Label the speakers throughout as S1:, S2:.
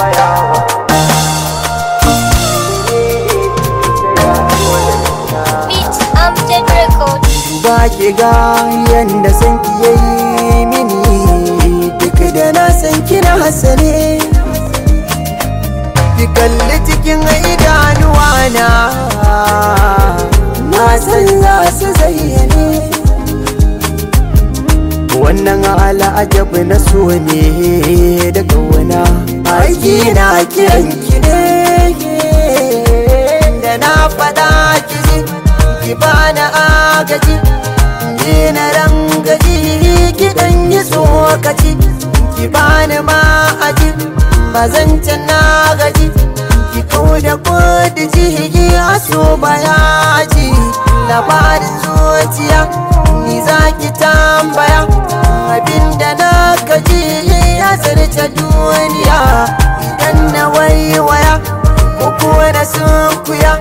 S1: tambaya ba.
S2: Beat Amjad Record.
S1: Duba ki ga yanda san ki yayi mini, duk da na san kina hasane. Ki kalli cikin idanuwa na, na san za su zayyane. Wannan al'ajabi na so ne da kauna, aiki na kiran ki ne. Da na faɗa ki ji, ki bani agaji, ni na rangaji, ki dan yi tsokaci, ki bani ma'aji, ba zan can na gaji, ki kau da kudi a so bayaji. Labarin zuciya ni za ki tambaya, abinda na gaji ya zarce duniya. Idan na waiwaya ko kuwa na sunkuya,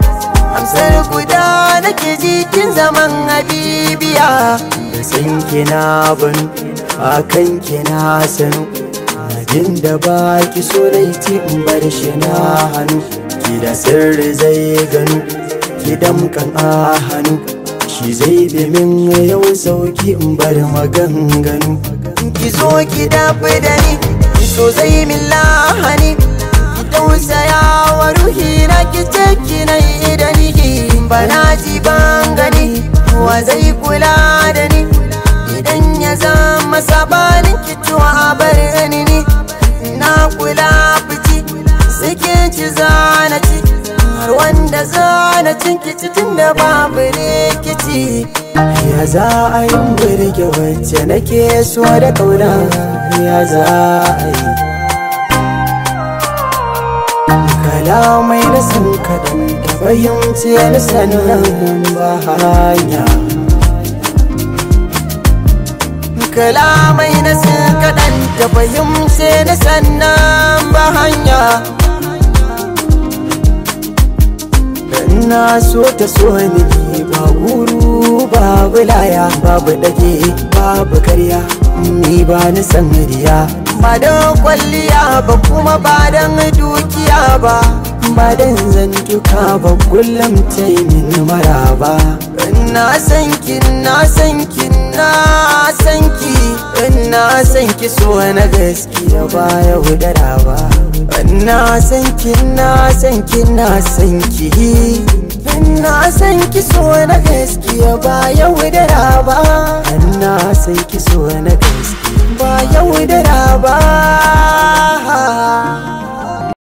S1: amsar guda nake ji, kin zaman habibiya. Da san kina banu akan kina sanu, abinda ba ki so dai ci in bar shi na hannu. Ki da sirri zai ganu, ki damkan a hannu, shi zai bi min yau sauki in bar maganganu. Ki zo ki dafi da ni, ki so zai min lahani, ki tausaya wa ruhi na, ki ce ki na yi da ni. Ba na ji ban gani, wa zai kula da ni idan ya zama sabanin ki, to a bar ni ni na kula fici suke ci zana ci, har wanda zana cin kici tun da babu rikici. Ya za a yi burge wacce nake so da kauna, ya za a yi kalamai na san kaɗan ta fahimci ni sannan ba hanya. Kalamai na sun kaɗan ta fahimce ni sannan ba hanya. Na so ta so ni ba guru babu laya, babu dage babu karya, ni ba ni san riya. Ba don kwalliya ba kuma ba don dukiya ba, ba don zantuka ba, kullum ta yi min maraba. Na san ki, na san ki, na san ki, na san ki so na gaskiya ba yaudara ba. Na san ki, na san ki, na san ki, na san ki so na gaskiya ba yaudara ba. Na san ki so na gaskiya ba yaudara ba.